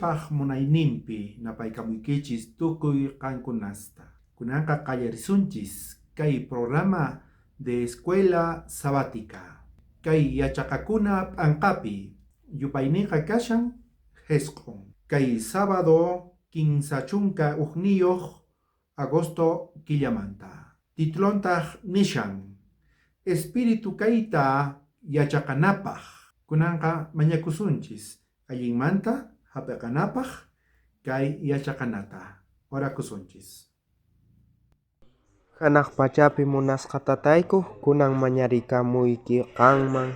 Diospaj munayninpi napaykamuykichis tukuy qankunasta. Kunanqa qallarisunchis kay programa de Escuela Sabática. Kay yachaqakuna p'anqapi yupayninqa kashan 9. Kay sábado 31 agosto killamanta. Titulontaq nishan Espíritu kayta yachaqanapaj. Kunanqa mañakusunchis allinmanta hap'iqanapaj kay yachaqanata. Orakusunchis. Hanaq pachapi munasqa tatayku, kunan mañarikamuyki qanman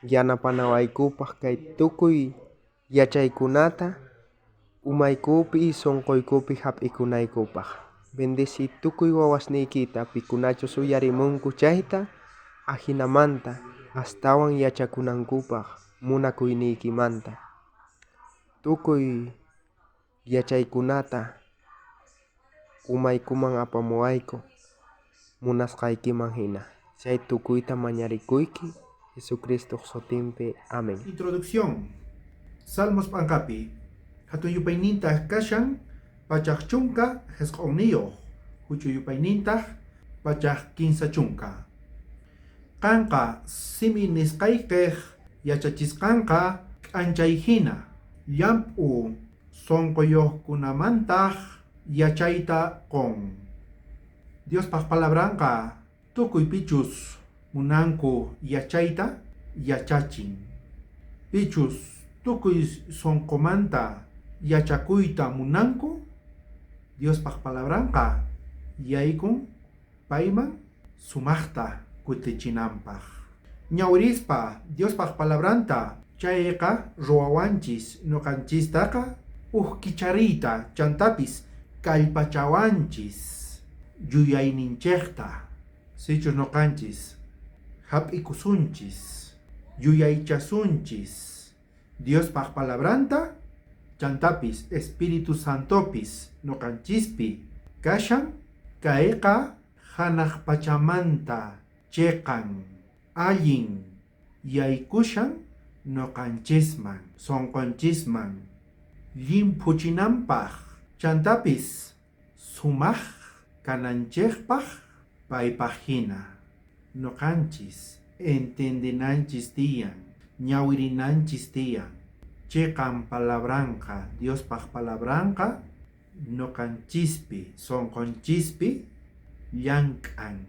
yanapanawaykupaj kay tukuy yachaykunata umaykupi sonqoykupi hap'ikunaykupaj. Bendeci tukuy wawasniykita pikunachus uyarimunku chayta ajinamanta astawan yachakunankupaj munakuyniykimanta. Tukuy yachaykunata umaykuman apamuwayku munasqaykiman hina. Chay tukuyta mañarikuyki Jesucristoj sutinpi. Amén. Introducción. Salmos p'anqapi. Hatun yupaynintaq kashan 119, huch'uy yupaynintaq 130. Qanqa simi nisqaykiq yachachisqanqa k'anchay hina, llamp'u sonqoyuqkunamantaq yachayta qun. Diospaj palabranqa tukuy pichus munanku yachayta yachachin. Pichus tukuy sonqomanta yachakuyta munanku, Diospaj palabranqa yaykun payman sumaqta kutichinanpaj. Ñawirispa Diospaj palabranta chayqa ruwawanchis ñuqanchistaqa uj kichariyta chantapis kallpachawanchis yuyayninchejta. Sichus ñuqanchis hap'ikusunchis yuyaychasunchis Diospaj palabranta chantapis Espíritu Santopis ñuqanchispi kashan kayqa hanaq pachamanta chiqan allin yaykushan ñuqanchisman sonqonchisman llimphuchinanpaj chantapis sumaq kananchejpaj paypaj hina. Ñuqanchis entendinanchis tiyan, ñawirinanchis tiyan. Chiqan palabranqa, Diospaj palabranqa ñuqanchispi, sonqonchispi llank'an.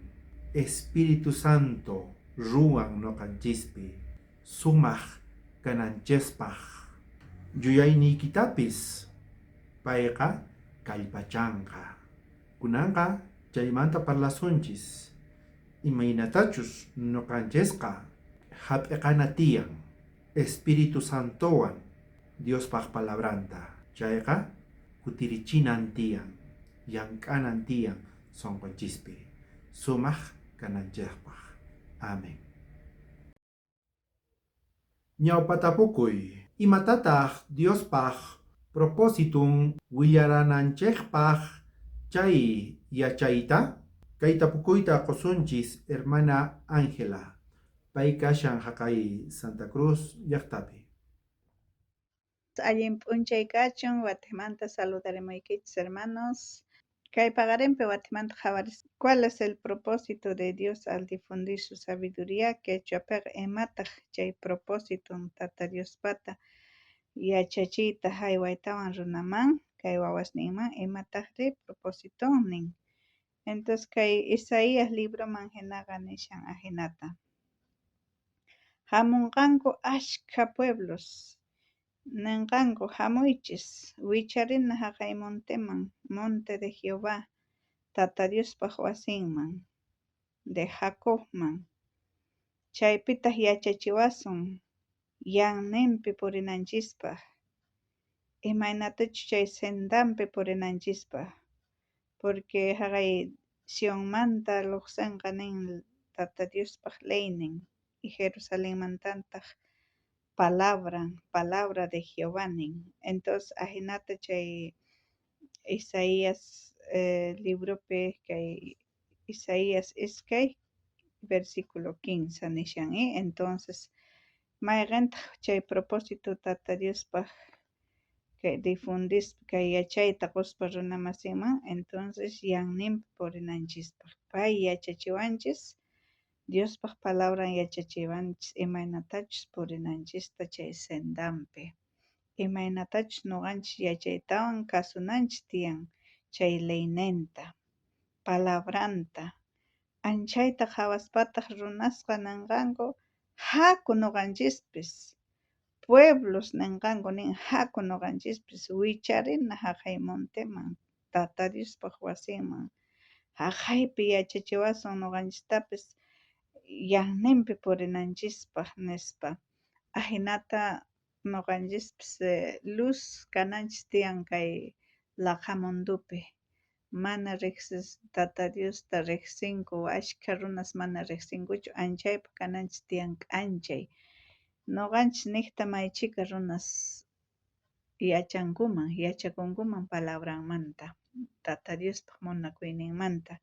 Espíritu Santo ruwan ñuqanchispi sumaq kananchispaj. Yuyayniykitapis payqa kallpachanqa. Kunanqa chaymanta parlasunchis. Imaynatachus ñuqanchisqa hap'iqana tiyan Espíritu Santowan Diospaj palabranta. Chayqa kutirichinan tiyan, llank'anan tiyan sonqonchispi sumaq kananchejpaj. Amén. Ñawpa tapukuy. Imatataq Diospaj propósitun willarananchejpaj chay yachayta? Kay tapukuyta qusunchis hermana Ángela. Pay kashan haqay Santa Cruz llaqtapi. Allin p'unchay kachun, watejmanta saludaremuykichis hermanos. Kay paqarinpi watejmanta qhawaris. ¿Cuál es el propósito de Dios al difundir su sabiduría? Quechuapiqa imataq chay propósito Tata Diospata yachachiyta haywaytawan runaman kay wawasninman imataqri propósito nin. Entonces kay Isaías libroman hinaqa nishan ajinata. Hamunqanku ashkha pueblos ninqanku hamuychis wicharina haqay monteman, monte de Jehová, Tata Diospaj wasinman, de Jacobman. Chaypitaq yachachiwasun yanninpi purinanchispaj, imaynatachus chay sendanpi purinanchispaj, porque haqay Sionmanta lluqsinqa nin Tata Diospaj leynin y Jerusalenmantataq palabran, palabra de Jehová nin. Entonces ajinata chay Isaías libropi kay Isaías 2 versículo 15 nishan. Entonces mayqintaq chay propósito Tata Diospaj Kay difundispa kay yachayta qospa runa masinman, entonces yanninpi purinanchispaq. Pay yachachiwanchis, Diospaq palabran yachachiwanchis imaynatachus purinanchista chay sendanpi. Imaynatachus noqanchis yachaytawan kasunanchis tiyan chay leyninta, palabranta. Anchayta qhawaspataq runasqa nenqanku, haku noqanchispis, pueblos nenqanku nin haku noqanchispis wicharina haqay monteman, Tata Diospaq wasinman, haqaypi yachachiwasun noqanchistapis yanninpi purinanchispaq nispa. Ajinata noqanchispis luz kananchis tiyan kay laqha mundopi. Mana riqsis Tata Diosta riqsinku, ashkha runas mana riqsinkuchu, anchaypaq kananchis tiyan k'anchay. Noqanchis niqta may chhika runas yachankuman, yachakunkuman palabranmanta, Tata Diospaq munakuyninmanta.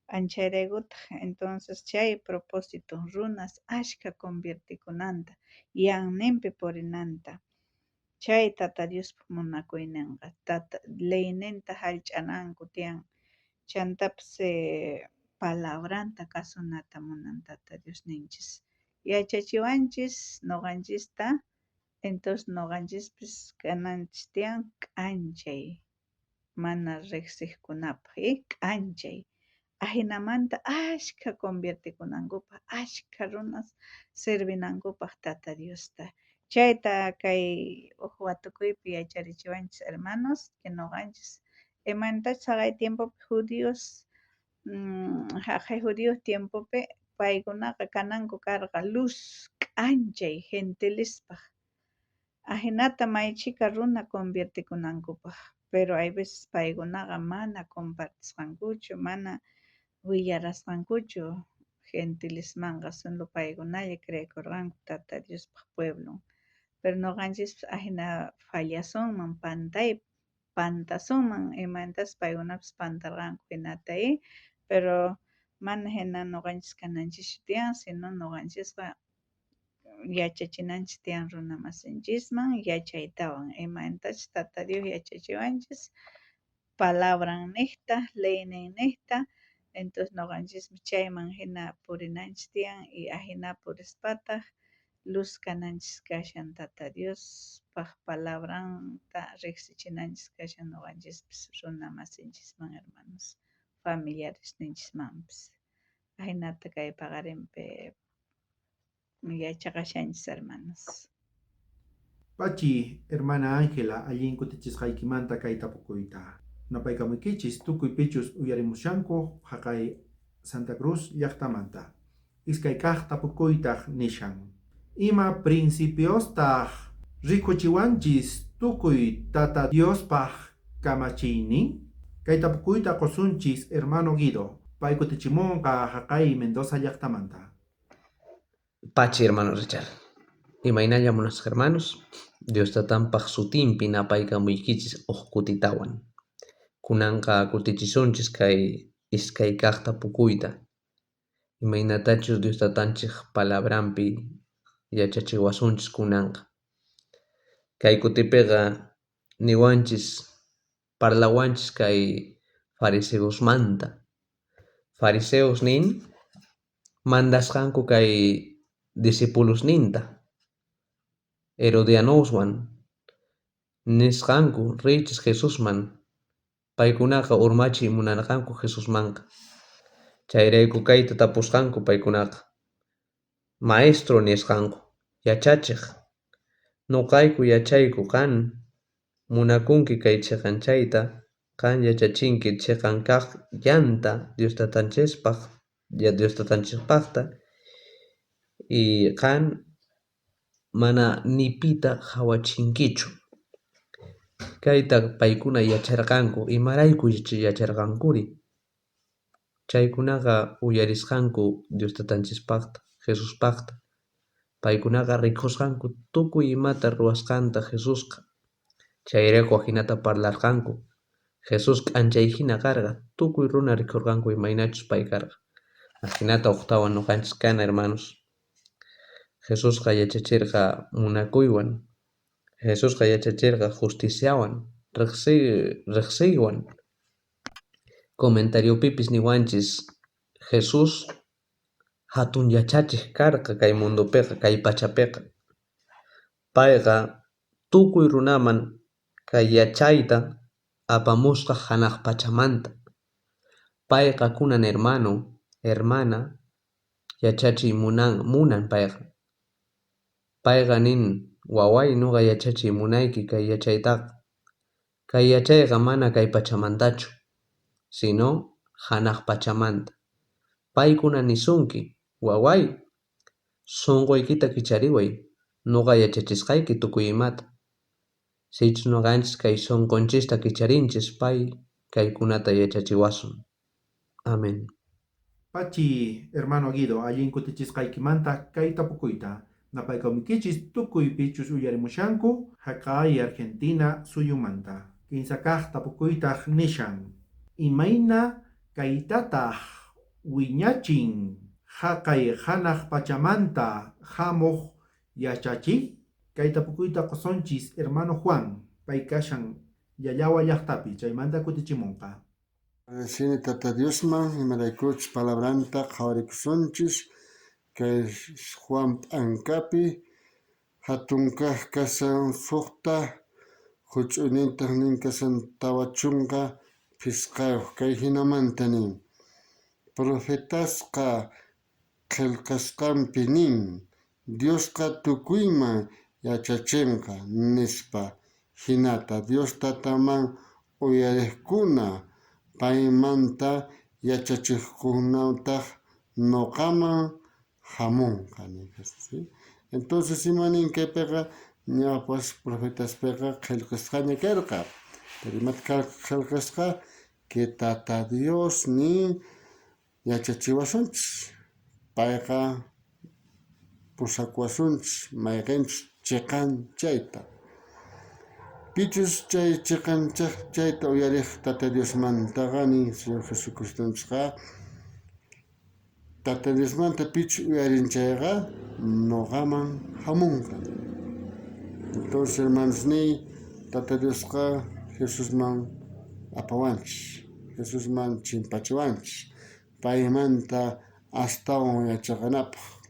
Anchayraykutaq entonces chay propósito runas ashkha conviertikunanta, yanninpi purinanta. Chay Tata Diospaq munakuyninqa, tata leyninta jallch'ananku tiyan, chantapis palabranta kasunata munan Tata Diosninchis. Yachachiwanchis noqanchista, entonces noqanchispis kananchis tiyan k'anchay mana riqsiqkunapaq, k'anchay. Ajinamanta ashkha conviertikunankupaq, ashkha runas servinankupaq Tata Diosta. Chayta kay uj watukuypi yacharichiwanchis hermanos, que noqanchis imaynatachus jaqay tiempopi judíos, jaqay judíos tiempopi paykunaqa kananku karqa luz k'anchay gentilespaq. Ajinata may chhika runa conviertikunankupaq, pero hay veces paykunaqa mana compartisqankuchu, mana willarasqankuchu gentilesmanqa, solo paykunalla creekurqanku Tata Diospaq pueblon. Pero noqanchispis ajina fallasunman, pantay pantasunman, imaynatachus paykunapis pantarqanku jinata, pero mana jina noqanchis kananchischu tiyan, sino noqanchisqa yachachinanchis tiyan runa masinchisman yachaytawan, imaynatachus Tata Dios yachachiwanchis palabran niqta, leynin niqta, entonces noqanchismi chayman jina purinanchis tiyan y ajina purispataq luz kananchis kashan Tata Diospaq palabranta riqsichinanchis kashan noqanchispis runa masinchisman hermanos, familiaresninchismanpis. Ajinata kay paqarinpi yachaqashanchis hermanos. Pachi, hermana Ángela, allin kutichisqaykimanta kay tapukuyta. Napaykamuykichis tukuy pichus uyarimushanku haqay Santa Cruz llaqtamanta. Iskay kaq tapukuytaq nishan. Ima principiostaq rikuchiwanchis tukuy Tata Diospaq kamachiynin? Kay tapukuyta qusunchis hermano Guido. Pay kutichimunqa haqay Mendoza llaqtamanta. Pachi, hermano Richard. Imaynalla munasqa hermanos, Dios tatanpaq sutinpi napaykamuykichis uj kutitawan. Kunanqa kutichisunchis kay iskay kaq tapukuyta. Imaynatachus Dios tatanchik palabranpi yachachiwasunchis kunanqa. Kay kutipiqa niwanchis, parlawanchis kay fariseosmanta. Fariseos nin mandasqanku kay discipulosninta Herodianoswan nisqanku riychis Jesusman, paykunaqa urmachiy munarqanku Jesusmanqa. Chayrayku kayta tapusqanku paykunaqa. Maestro nisqanku, yachachiq, noqayku yachayku qan munakunki kay chiqanchayta, qan yachachinki chiqan kaq llanta Dios tatanchispaq, Dios tatanchispaqta, y qan mana ni pita qhawachinkichu. Kayta paykuna yacharqanku, imarayku yacharqankuri? Chaykunaqa uyarisqanku Dios tatanchispaqta, Jesuspaqta. Paykunaqa rikusqanku tukuy imata ruwasqanta Jesusqa. Chayrayku ajinata parlarqanku. Jesús k'anchay jina karqa, tukuy runa rikurqanku imaynachus pay karqa. Ajinata uqtawan noqanchis kana, hermanos. Jesusqa yachachirqa munakuywan. Jesusqa yachacherqa justiciawan, rejsiywan. Comentariopipis niwanchis Jesús jatun yachachej karqa kay mundopeqa, kay pachapeqa. Payqa tukuy runaman kay yachayta apamusqa janaj pachamanta. Payqa kunan hermano, hermana, yachachiy munan payqa. Payqa nin, waway noqa yachachiy munayki kay yachaytaqa. Kay yachayqa mana kay pachamantachu, sino janaj pachamanta. Paykuna nisunki, waway, sonqoykita kichariway, noqa yachachisqayki tukuy imata. Sichus noqanchis kay sonqonchista kicharinchis, pay kaykunata yachachiwasun. Amén. Pachi, hermano Guido, allin kutichisqaykimanta kay tapukuyta. Napaykamukichis tukuy pichus uyarimushanku haqay Argentina suyumanta. Kinsa kaq tapukuytaq nishan. Imayna kaytataq wiñachin haqay hanaq pachamanta hamuq yachachiy? Kay tapukuyta qusonchis hermano Juan, pay kashan Llallawa llaqtapi, chaymanta kutichimunqa. Agradecini Tata Diosman imaraykuchus palabranta qhawarikusunchis kay Juan p'ankapi jatun kaq kashan suqta huch'uynintaq nin kashan 45 kay hinamanta nin profetasqa qillqasqanpi nin Diosqa tukuyman yachachinqa nispa hinata Dios tataman uyariqkuna paymanta yachachiqkunataq noqaman hamunqa. Entonces ima nin kaypiqa ñawpas profetaspiqa qillqasqaña karqa. Pero imata qillqasqa que Tata Dios nin yachachiwasunchis. Payqa pusakuwasunchis mayqinchus chiqan chayta. Pichus chay chiqan chayta uyariq Tata Diosmantaqa nin Señor Jesucristonchqa Tata Diosmanta pichus uyarin chayqa noqaman hamunqa. Entonces, hermanos niy, Tata Diosqa Jesusman apawanchis, Jesusman chimpachiwanchis, paymanta astawan yachaqanapaq.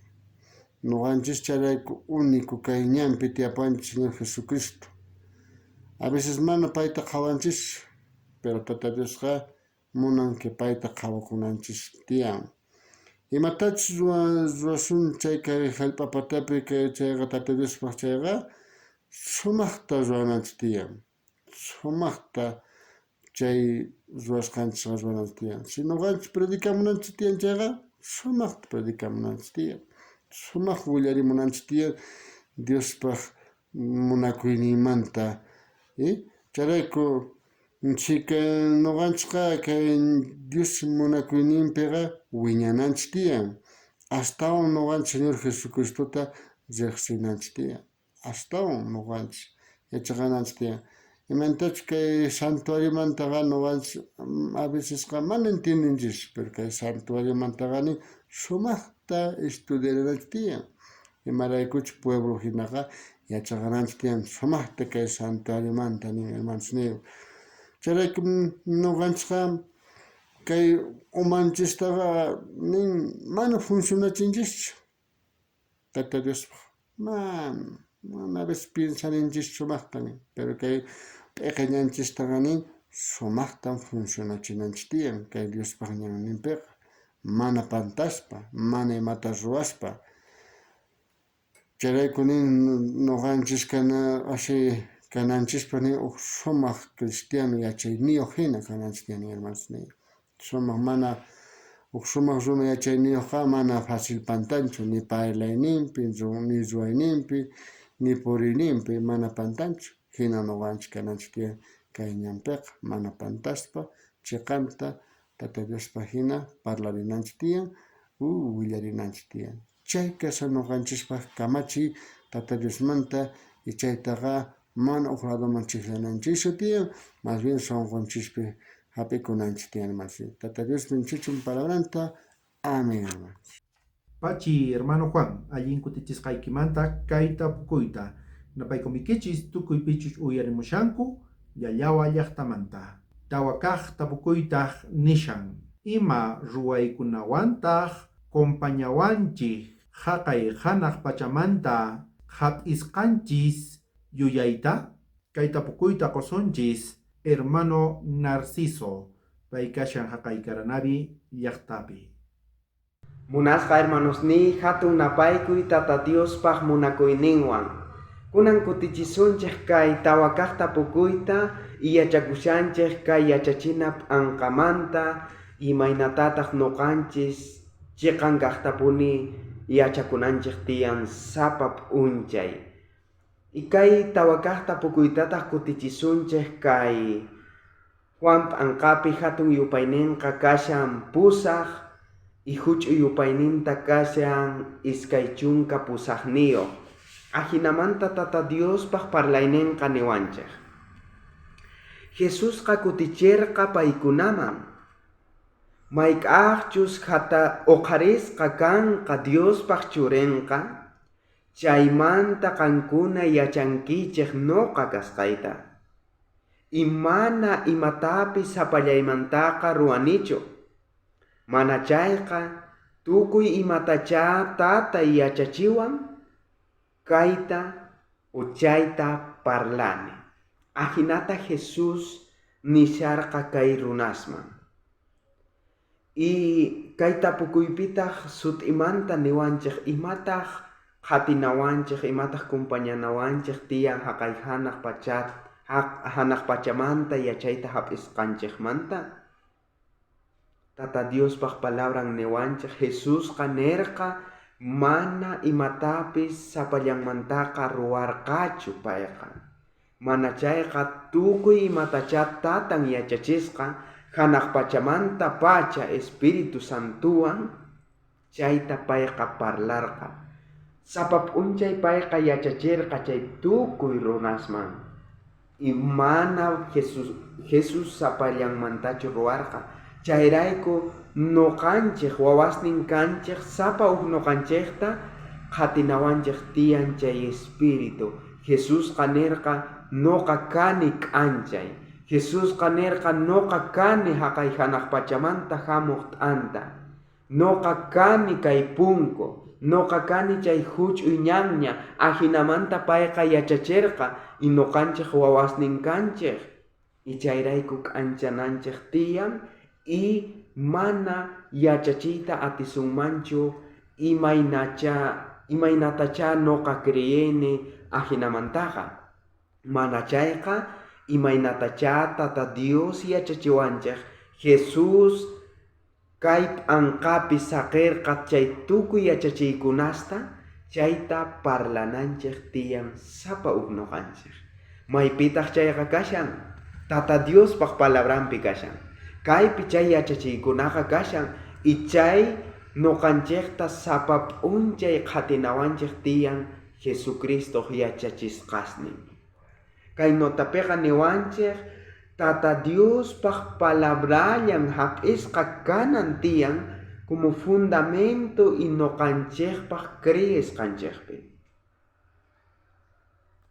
Noqanchis chayrayku único kay ñanpi tiyapanchis Señor Jesucristo. A veces mana payta qhawanchis, pero Tata Diosqa munan que payta qhawakunanchis tiyan. Imatachus ruwasun chay kay jallp'a patapi kay chayqa Tata Diospaq chayqa sumaqta ruwananchis tiyan. Sumaqta chay ruwasqanchisqa ruwananchis tiyan. Si noqanchis predicamunanchis tiyan chayqa sumaqta predicamunanchis tiyan. Sumaq willarimunanchis tiyan Diospaq munakuyninmanta. Chayrayku chika noqanchisqa kay Dios munakuyninpiqa wiñananchis tiyan. Astawan noqanchis Señor Jesucristota riqsinanchis tiyan. Astawan noqanchis yachaqananchis tiyan. Imantachu kay santuariomantaqa noqanchis a vecesqa mana entiendenchis, pero kay santuariomantaqa nin sumaqta estudiarinanchis tiyan. Imaraykuchu pueblo hinaqa yachaqananchis tiyan sumaqta kay santuariomanta nin hermanos niy. Chayrayku noqanchisqa kay umanchistaqa nin mana funcionachinchischu Tata Diospaq. Mana, mana a veces piensarinchis sumaqta nin, pero kay p'iqañanchistaqa nin sumaqtan funcionachinanchis tiyan kay Diospaq ñanninpiqa. Mana pantaspa, mana imata ruwaspa. Chayrayku nin noqanchis kana así kananchispa nin uj sumaq cristiano yachayniyuq hina kananchis tiyan hermanos niy. Sumaq mana uj sumaq runa yachayniyuqqa mana fácil pantanchu ni parlayninpi, ni ruwayninpi, ni puriyninpi mana pantanchu. Hina noqanchis kananchis tiyan kay ñanpiqa mana pantaspa chiqanta Tata Diospaq hina parlarinanchis tiyan, willarinanchis tiyan. Chay kashan noqanchispaq kamachiy Tata Diosmanta y chaytaqa mana uj ladoman chijlananchischu tiyan, más bien sonqonchispi hap'ikunanchis tiyan, hermanos. Tata Dios bendichun palabranta. Amén, hermanos. Pachi, hermano Juan, allin kutichisqaykimanta kay tapukuyta. Napaykumikichis tukuy pichus uyarimushanku Llallawa llajtamanta. Tawa kaj tapukuytaj nishan, Ima ruwaykunawantaj compañawanchej jaqay janaj pachamanta jap'isqanchis yuyayta? Kay tapukuyta qosunchis hermano Narciso, pay kashan jaqay Caranavi llajtapi. Munasqa hermanosniy, hatun napaykuy Tata Diospaj munakuyninwan. Kunan kutichisunchej kay tawa kaj tapukuyta y yachakushanchej kay yachachina p'anqamanta imaynatataj noqanchis chiqan kajtapuni yachakunanchej tiyan sapa p'unchay. Y kay tawa kaj tapukuytataj kutichisunchej kay Juan p'anqapi hatun yupayninqa kashan pusaj y huch'uy yupayninta kashan 28. Ajinamanta Tata Diospaj parlayninqa niwanchej. Jesusqa kuticherqa paykunaman, Mayk'ajchus oqharisqa kanqa Diospaj Churenqa, chaymanta qankuna yachankichej noqa kasqayta. Y mana imatapis sapallaymantaqa ruwanichu. Mana chayqa tukuy imatachá Tatay yachachiwan, kayta o chayta parlani. Ajinata Jesús nisharqa kay runasman. Y kay tapukuypitaj sut'imanta niwanchej imataj qhatinawanchej, imataj compañanawanchej tiyan jaqay hanaj pachamanta yachayta jap'isqanchejmanta. Tata Diospaj palabran niwanchej Jesusqa nerqa mana imatapis sapallanmantaqa ruwarqachu payqa. Mana chayqa tukuy imatachá Tatan yachachisqa hanaj pachamanta pacha Espíritu Santuwan chayta payqa parlarqa. Sapa p'unchay payqa yachacherqa chay tukuy runasman. Y mana Jesús sapallanmantachu ruwarqa. Chayrayku noqanchej wawasnin kanchej sapa uj noqanchejta qhatinawanchej tiyan chay Espíritu. Jesusqa nerqa noqa kani k'anchay. Jesusqa nerqa noqa kani jaqay hanaj pachamanta jamuj t'anta. Noqa kani kay punku. Noqa kani chay huch'uy ñanña. Ajinamanta payqa yachacherqa y noqanchej wawasnin kanchej. Y chayrayku k'anchananchej tiyan y mana yachachiyta atisunmanchu imaynatachá noqa creyeni ajinamantaqa. Mana chayqa imaynatachá Tata Dios yachachiwanchej Jesús kay p'anqapi saqerqa chay tukuy yachachiykunasta chayta parlananchej tiyan sapa uj noqanchej. Maypitaj chayqa kashan? Tata Diospaj palabranpi kashan. Kaypi chay yachachiykunaqa kashan y chay noqanchejta sapa p'unchay qhatinawanchej tiyan Jesucristoj yachachisqasnin. Kay notapiqa niwanchej Tata Diospaj palabrallan jap'isqa kanan tiyan como fundamento y noqanchejpaj creesqanchejpi.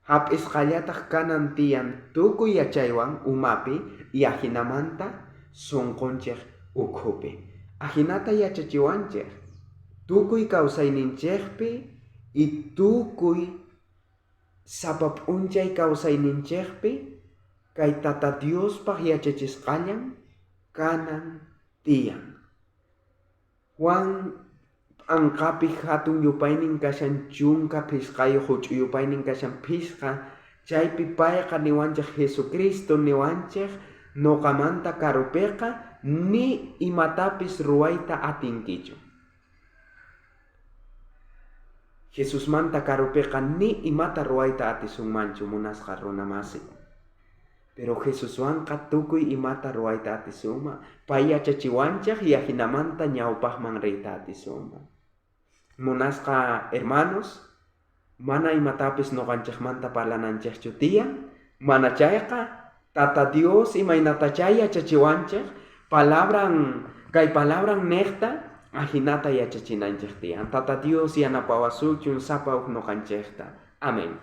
Jap'isqallataj kanan tiyan tukuy yachaywan umapi y ajinamanta sunqunchej ukhupi. Ajinata yachachiwanchej tukuy kawsayninchejpi y tukuy sapa p'unchay kawsayninchejpi kay Tata Diospaj yachachisqallan kanan tiyan. Juan p'anqapi hatun yupaynin kashan 15, huch'uy yupaynin kashan 5, chaypi payqa niwanchej Jesucristo niwanchej noqamanta karupiqa ni imatapis ruwayta atinkichu. Jesusmanta karupiqa ni imata ruwayta atisunmanchu munasqa runamasi. Pero Jesuswanqa tukuy imata ruwayta atisunman. Pay yachachiwanchej y ajinamanta ñawpajman riyta atisunman. Munasqa hermanos, mana imatapis noqanchejmanta parlananchejchu tiyan, mana chayqa Tata Dios imaynatachá yachachiwanchej palabran kay palabran nejta ajinata yachachinanchej tiyan. Tata Dios yanapawasuchun sapa uj noqanchejta. Amén.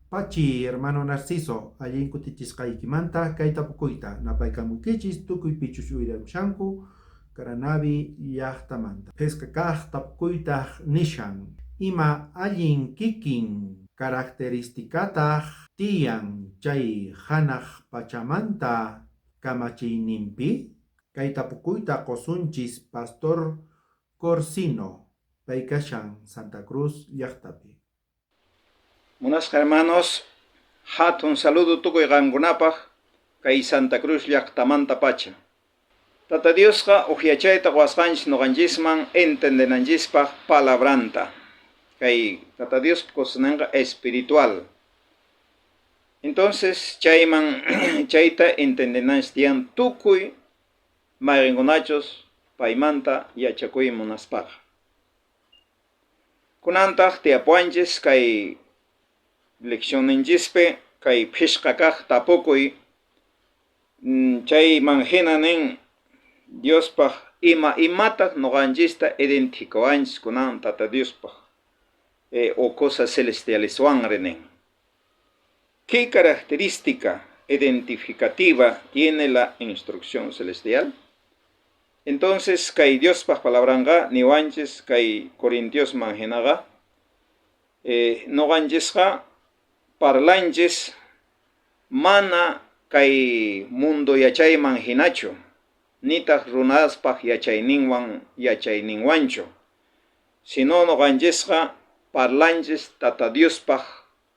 Pachi, hermano Narciso, allin kutichisqaykimanta kay tapukuyta napaykamuykichis tukuy pichus uyarimushanku Caranavi llaqtamanta. Phisqa kaq tapukuytaq nishan, Ima allin kikin característicataq tiyan chay hanaq pachamanta kamachiyninpi? Kay tapukuyta qosunchis Pastor Corsino, pay kashan Santa Cruz llaqtapi. Munasqa hermanos, hatun saludo tukuy qankunapaq kay Santa Cruz llaqtamantapacha. Tata Diosqa uj yachayta quwasqanchis nuqanchisman entendenanchispaq palabranta. Kay Tata Diospa cosasninqa espiritual. Entonces chayman chayta entendenanchis tiyan tukuy mayqinkunachus paymanta yachakuy munaspaqa. Kunantaq tiyapuwanchis kay leccionninchispi kay phishqa kaq tapukuy, chayman hina nin Diospaq ima imataq nuqanchista identificawanchis kunan Tata Diospaq o cosas celestialeswanri nin. ¿Qué característica identificativa tiene la instrucción celestial? Entonces, kay Diospaq palabranqa niwanchis kay Corintiosman hinaqa nuqanchisqa parlanchis mana kay mundo yachayman hinachu, nitaq runaspaq yachayninwan yachayninwanchu, sino nuqanchisqa parlanchis Tata Diospaq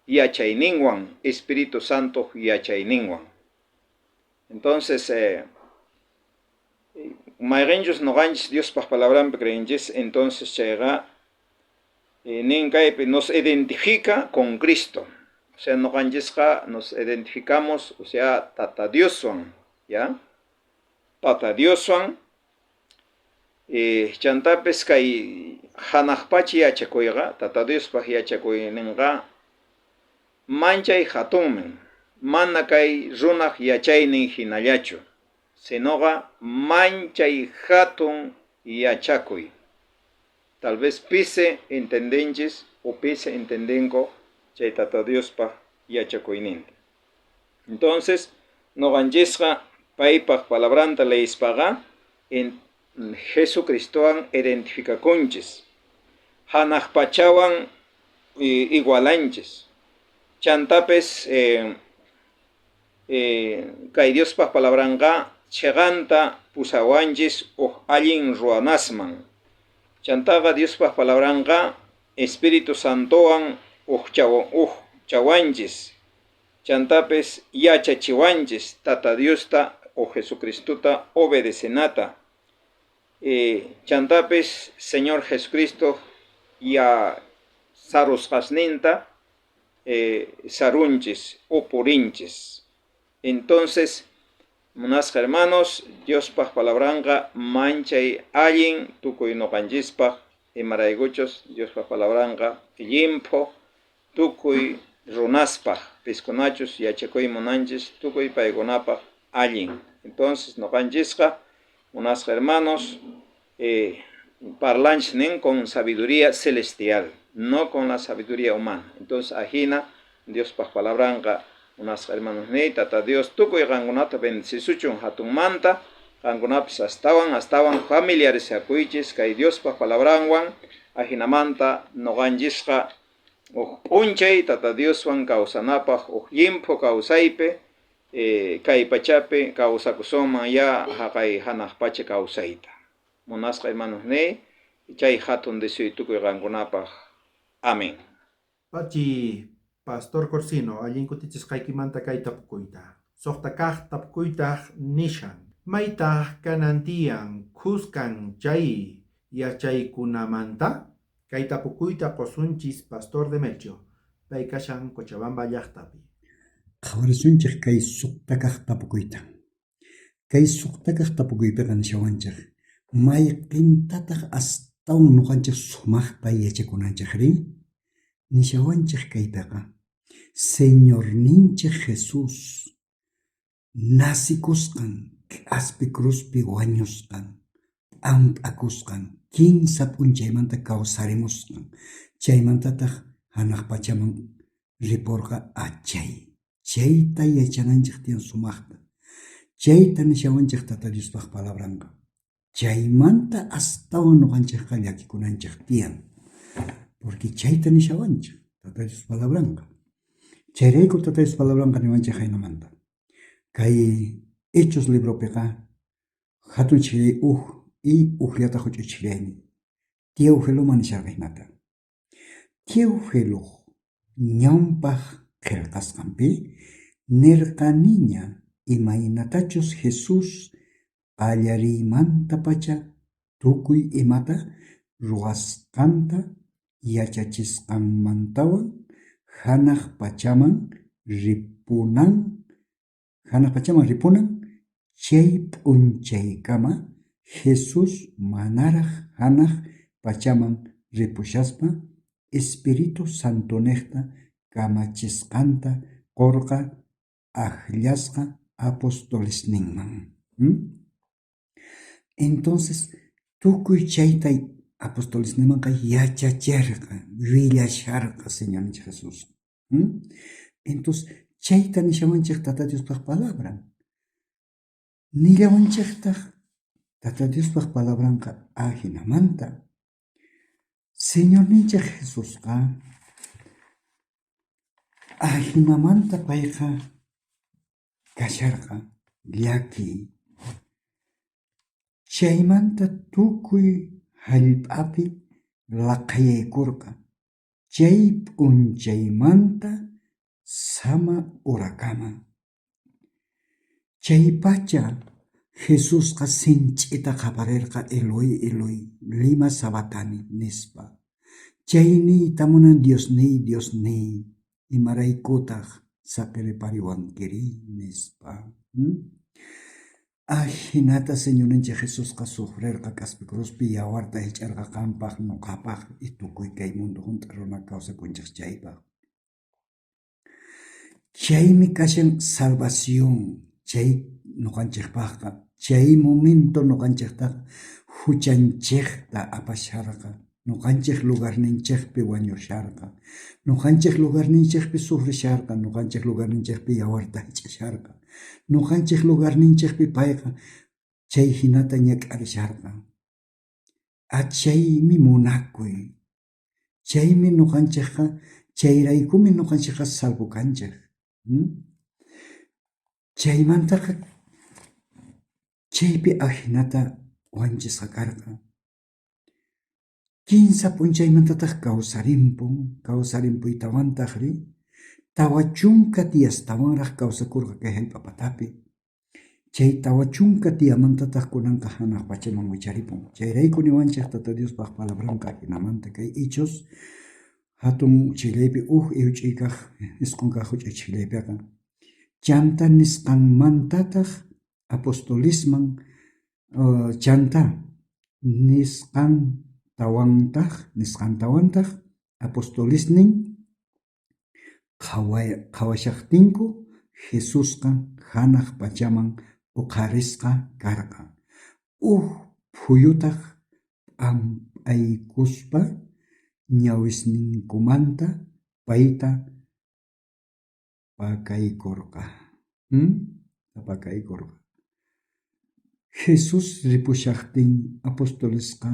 yachayninwan, Espíritu Santo yachayninwan. Entonces, mayqinchus nuqanchis Diospaq palabranpi creenchis, entonces chayqa nin kaypi nos identifica con Cristo. O sea, nuqanchisqa nos identificamos, o sea, Tata Dioswan, ¿ya? Tata Dioswan, chantapis kay hanaq pacha yachakuyqa, Tata Diospaq yachakuyninqa manchay hatunmin, mana kay runaq yachaynin hinallachu, sinoqa manchay hatun yachakuy. Tal vez pisi entendenchis o pisi entendenko chay Tata Diospaq yachakuyninta. Entonces, nuqanchisqa paypaq palabranta leyspaqa en Jesucristowan identificakunchis, hanaq pachawan igualanchis. Chantapis kay Diospaq palabranqa chiqanta pusawanchis uj allin ruwanasman. Chantaqa Diospaq palabranqa Espíritu Santowan uj chawanchis. Chantapis yachachiwanchis Tata Diosta o Jesucristota obedecenata. Chantapis Señor Jesucristo ya sarusqasninta sarunchis o purinchis. Entonces, munasqa hermanos, Diospaq palabranqa manchay allin tukuy nuqanchispaq, imaraykuchus Diospaq palabranqa llimphu tukuy runaspaq, piskunachus yachakuy munanchis tukuy paykunapaq allin. Entonces, nuqanchisqa, munasqa hermanos, parlanchis nin con sabiduría celestial, no con la sabiduría humana. Entonces, ajina Diospaq palabranqa, munasqa hermanos niy, Tata Dios tukuy qankunata bendecisuchun hatunmanta, qankunapis astawan astawan familiarizakuychis kay Diospaq palabranwan, ajinamanta nuqanchisqa uj p'unchay Tata Dioswan kawsanapaq uj llimphu kawsaypi kay pachapi kawsakusunman ya haqay hanaq pacha kawsayta. Munasqa hermanos niy, chay hatun deseo tukuy qankunapaq. Amén. Pachi, Pastor Corsino, allin kutichisqaykimanta kay tapukuyta. Suqta kaq tapukuytaq nishan. Maytaq kanan tiyan khuskan chay yachaykunamanta? Kay tapukuyta qusunchis Pastor Demetrio, pay kashan Cochabamba llaqtapi. Qhawarisunchej kay suqta kaq tapukuyta. Kay suqta kaq tapukuypiqa nishawanchej mayqintataq astawan nuqanchej sumaqta yachakunanchejri? Nishawanchej kaytaqa Señorninchej Jesús nasikusqan, k'aspi cruzpi wañusqan, p'amp'akusqan, kinsa p'unchaymanta kawsarimusqan, chaymantataq hanaq pachaman riporqa achay. Chayta yachananchej tiyan sumajta. Chayta nishawanchej Tata Diospaj palabranqa. Chaymanta astawan noqanchejqa llakikunanchej tiyan. Porque chayta nishawanchej Tata Dios palabranqa. Chayrayku Tata Dios palabranqa niwanchej jaynamanta. Kay Hechos libropiqa jatun chhillay uj y ujllataj juch'uy chhillaynin. Teofiloman nisharqa jinata. Teofiloj ñawpaj qhelqasqanpi nerqaniña imaynatachus Jesús qallariymantapacha tukuy imata ruwasqanta yachachisqanmantawan janaj pachaman ripunan Janaj pachaman ripunan chay p'unchaykama Jesús manaraj janaj pachaman ripushaspa Espíritu Santonejta kamachisqanta qorqa ajllasqa apostolesninman. Entonces tukuy chayta apostolesninmanqa yachacherqa, willasharqa Señorninchej Jesús. Entonces chayta nishawanchej Tata Diospaj palabran. Nillawanchejtaj Tata Diospaj palabranqa ajinamanta. Señorninchej Jesusqa ajinamanta payqa kasharqa llakiy. Chaymanta tukuy jallp'api laqhayaykorqa. Chay p'unchaymanta sama horakama. Chaypacha Jesusqa sinch'ita qhaparerqa, Eloi, Eloi, lima sabatani, nispa. Chay niyta munan, Diosníy, Diosníy, imaraykutaj saqerpariwankiri, nispa. Ajinata Señorninchej Jesusqa sufrerqa k'aspi cruzpi, yawarta jich'arqa qanpaj, noqapaj y tukuy kay mundo junt'a runa kawsakunchej chaypaj. Chaymi kashan salvación chay noqanchejpajqa. Chay momento noqanchejtaqa juchanchejta apasharqa, noqanchej lugarninchejpi wañusharqa, noqanchej lugarninchejpi sufrisharqa, noqanchej lugarninchejpi yawarta jich'asharqa, noqanchej lugarninchejpi payqa chay jinata ñak'arisharqa. Achaymi munakuy. Chaymi noqanchejqa, chayraykumi noqanchejqa salvo kanchej. Chaymantaqa chaypi ajinata wanchisqa karqa. Kinsa p'unchaymantataj kawsarimpun, kawsarimpuytawantajri 40 diastawanraj kawsakorqa kay jallp'a patapi. Chay 40 diamantataj kunanqa janaj pachaman wicharipun. Chayrayku niwanchej Tata Diospaj palabranqa ajinamanta kay Hechos jatun chhillaypi uj juch'uy kaj 9 kaj juch'uy chhillaypeqa. Chantá nisqanmantataj apostolisman chantá nisqantawantaj apostolesnin qhawashajtinku Jesusqa janaj pachaman oqharisqa karqa. Uj phuyutaj p'amp'aykuspa ñawisninkumanta payta pakaykorqa. Jesús ripushajtin apostolesqa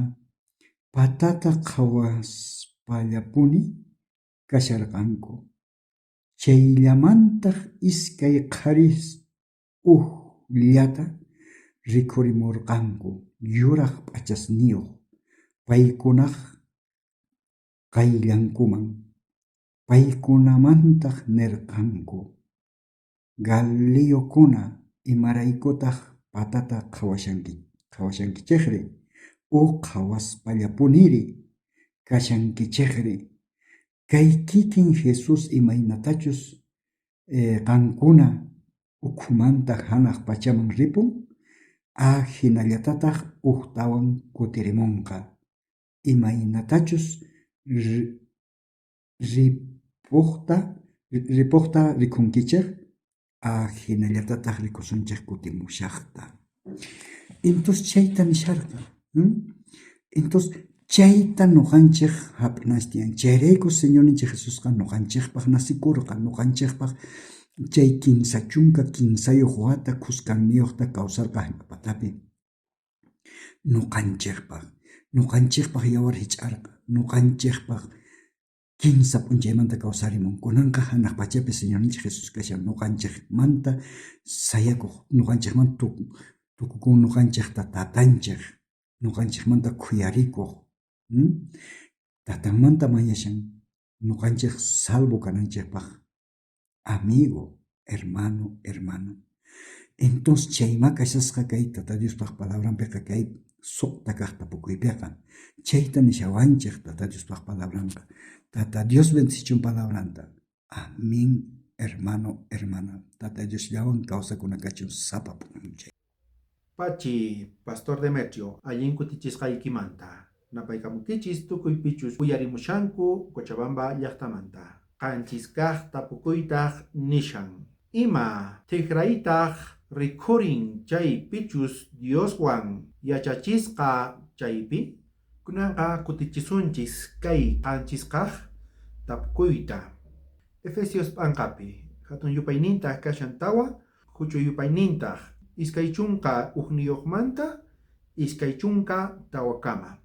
patata qhawaspallapuni kasharqanku. Chayllamantaj iskay qharis ujllata rikhurimorqanku yuraj p'achasniyoj paykunaj qayllankuman. Paykunamantaj nerqanku: Galileokuna, imaraykutaj patata qhawashankichejri? O qhawaspallapuniri kashankichejri? Kay kikin Jesús imaynatachus qankuna ukhumanta janaj pachaman ripun, ajinallatataj ujtawan kutirimonqa, imaynatachus ripojta rikunkichej, ajinallatataj rikusunchej kutimushajta. Entonces chayta nisharqa. Entonces Chayta noqanchej jap'inanchej tiyan. Chayrayku Señorninchej Jesusqa noqanchejpaj nacikorqa, noqanchejpaj chay 33 wata khuskanniyojta kawsarqa jallp'a patapi. Noqanchejpaj, noqanchejpaj yawar jich'arqa, noqanchejpaj kinsa p'unchaymanta kawsarimun. Kunanqa janaj pachapi Señorninchej Jesús kashan, noqanchejmanta sayakoj, noqanchejmanta tukukun, noqanchejta tatanchej, noqanchejmanta khuyarikoj. Tatanmanta mañashan noqanchej salvo kananchejpaj. Amigo, hermano, hermana. Entonces chayma kashasqa kay Tata Diospaj palabranpeqa kay sojta kaj tapukuypeqa. Chayta nishawanchej Tata Diospaj palabranqa. Tata Dios bendicichun palabranta. Amén, hermano, hermana. Tata Diosllawan kawsakuna kachun sapa p'unchay. Pachi, Pastor Demetrio, allin kutichisqaykimanta. Napaykamukichis tukuy pichus uyarimushanku Cochabamba llajtamanta. Qanchis kaj tapukuytaj nishan. Ima tijraytaj rikhurin chay pichus Dioswan yachachisqa chaypi? Kunanqa kutichisunchis kay qanchis kaj tapukuyta. Efesios p'anqapi hatun yupaynintaj kashan 4, huch'uy yupaynintaj 21manta 24kama.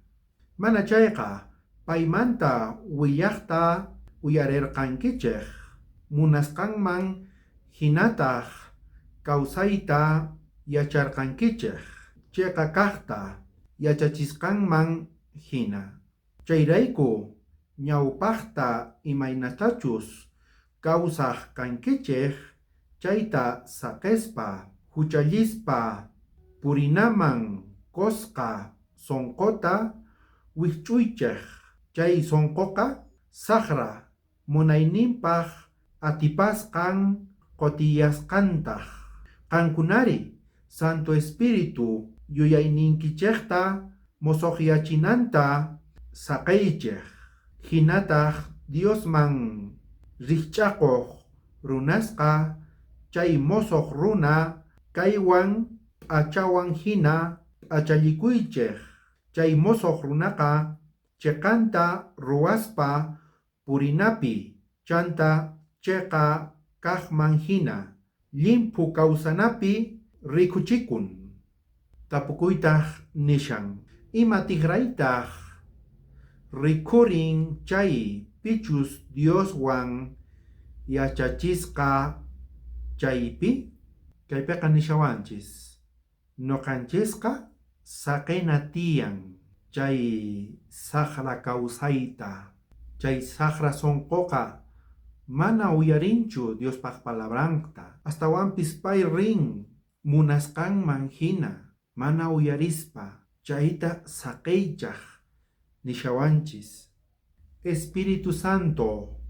Mana chayqa paymanta willajta uyarerqankichej, munasqanman jinataj kawsayta yacharqankichej, cheqa kajta yachachisqanman jina. Chayrayku ñawpajta imaynatachus kawsaj kankichej chayta saqespa, juchallispa purinaman qosqa sonqota wijch'uychej. Chay sonqoqa sajra munayninpaj atipasqan qotiyasqantaj. Qankunari Santo Espíritu yuyayninkichejta mosojyachinanta saqeychej, jinataj Diosman rijch'akoj runasqa chay mosoj runa kaywan p'achawan jina p'achallikuychej. Chay mosoj runaqa cheqanta ruwaspa purinapi, chanta cheqa kajman jina llimphu kawsanapi rikuchikun. Tapukuytaj nishan. Ima tijraytaj rikhurin chay pichus Dioswan yachachisqa chaypi? Kaypeqa nishawanchis. Noqanchisqa saqena tiyan chay sajra kawsayta. Chay sajra sonqoqa mana uyarinchu Diospaj palabranta. Astawanpis pay rin munasqanman hina mana uyarispa chayta saqeychaj nishawanchis. Espíritu Santo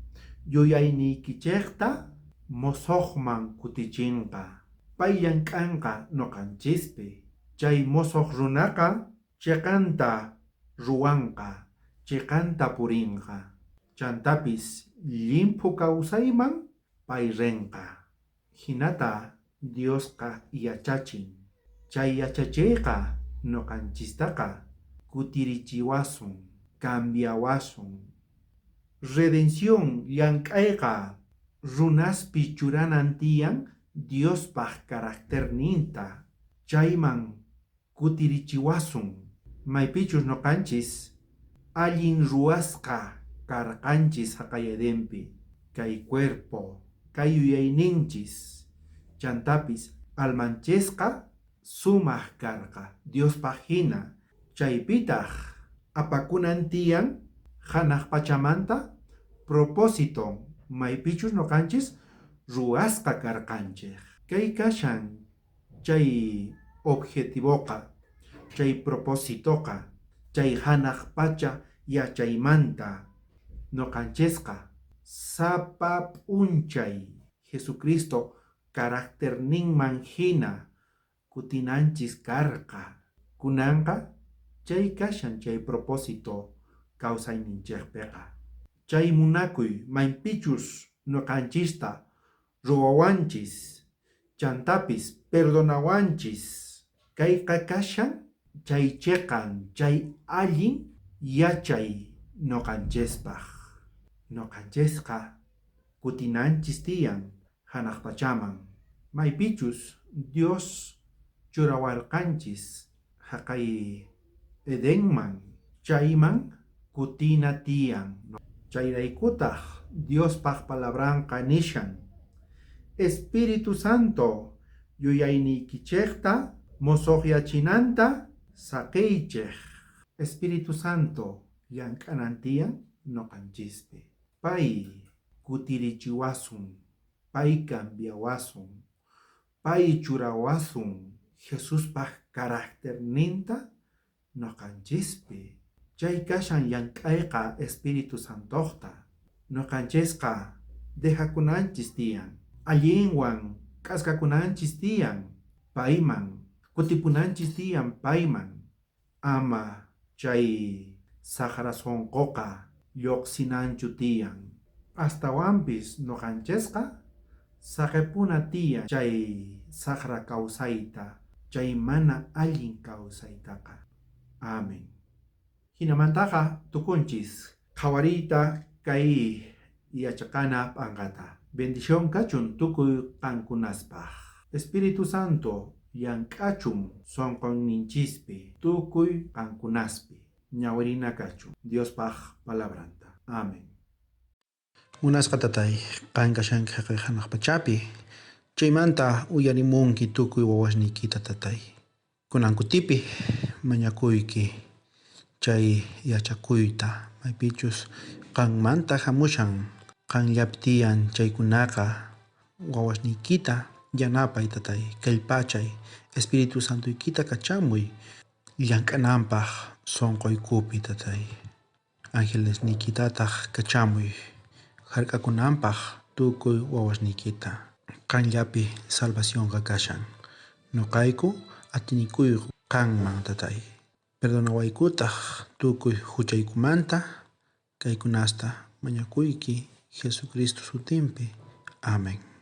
yuyayniykichejta mosojman kutichinqa. Pay llank'anqa noqanchispi. Chay mosoj runaqa cheqanta ruwanqa, cheqanta purinqa. Chantapis llimphu kawsayman pay rinqa. Jinata Diosqa yachachin. Chay yachachiyqa noqanchistaqa kutirichiwasun, cambiawasun. Redención llank'ayqa runaspi churanan tiyan Diospaj caracterninta. Chayman kutirichiwasun. Maypichus noqanchis allin ruwasqa karqanchis haqay Edenpi. Kay cuerpo, kay yuyayninchis, chantapis almanchisqa sumaj karqa Diospaj hina. Chaypitaj apakunan tiyan hanaj pachamanta propósito maypichus noqanchis ruwasqa karqanchej. Kay kashan chay objetivoqa, chay propósitoqa, chay hanaj pacha yachaymanta noqanchisqa sapa p'unchay Jesucristo caracterninman hina kutinanchis karqa. Kunanqa chay kashan chay propósito kawsayninchejpeqa. Chay munakuy maypichus noqanchista ruwawanchis, chantapis perdonawanchis. Kayqa kashan chay cheqan, chay allin yachay noqanchispaj. Noqanchisqa kutinanchis tiyan hanaq pachaman, maypichus Dios churawarqanchis jaqay Edenman, chayman kutina tiyan. Chayraykutaj Diospaj palabranqa nishan, Espíritu Santo yuyayniykichejta mosojyachinanta saqeychej. Espíritu Santo llank'anan tiyan noqanchispi. Pay kutirichiwasun, pay cambiawasun, pay churawasun Jesuspaj caracterninta noqanchispi. Chay kashan llank'ayqa Espíritu Santojta. Noqanchisqa dejakunanchis tiyan, allinwan k'askakunanchis tiyan payman, kutipunanchis tiyan payman. Ama chay sajra sonqoqa llojsinanchu tiyan. Astawanpis noqanchisqa saqepuna tiyan chay sajra kawsayta, chay mana allin kawsaytaqa. Amen. Jinamantaqa tukunchis qhawariyta kay yachaqana p'anqata. Bendición kachun tukuy qankunaspaj. Espíritu Santo llank'achun sonqonninchispi tukuy qankunaspi. Ñawirina kachun Diospaj palabranta. Amen. Munasqa tatay, qan kashanki jaqay hanaq pachapi. Chaymanta uyarimunki tukuy wawasniykita tatay. Kunan kutipi mañakuyki chay yachakuyta, maypichus qanmanta hamushan, qanllapi tiyan chaykunaqa wawasniykita yanapay tatay, kallpachay, Espíritu Santoykita kachamuy llank'ananpaj sonqoykupi tatay. Angelesniykitataj kachamuy jark'akunanpaj tukuy wawasniykita. Qanllapi salvacionqa kashan. Noqayku atinikuyku qanman tatay. Perdonawaykutaj tukuy huchaykumanta kaykunasta mañakuyki Jesucristo sutinpi. Amén.